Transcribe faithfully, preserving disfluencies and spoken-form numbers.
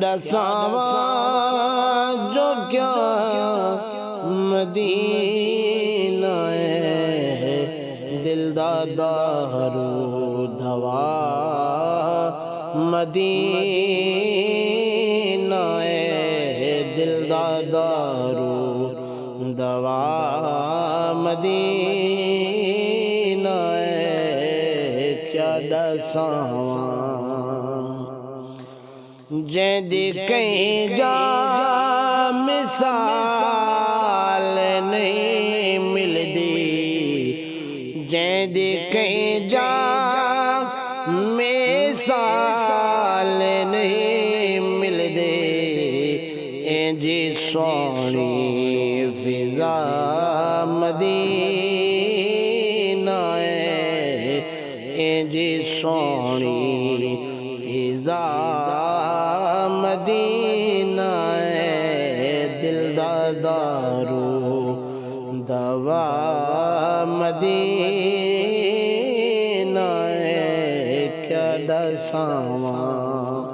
ݙساواں جو کیا مدینہ ہے، دل دا دارو دوا مدینہ ہے، دل دا دارو دوا مدینہ ہے، کیا ݙساواں۔ جیندی کہیں جا مثال نہیں ملدی، جیندی کہیں جا مثال نہیں ملدی، اینجھی سوہݨی فضا مدینہ ہے، اینجھی سوہݨی فضا مدینہ ہے، دل دا دارو دوا مدینہ ہے، کیا ݙساواں۔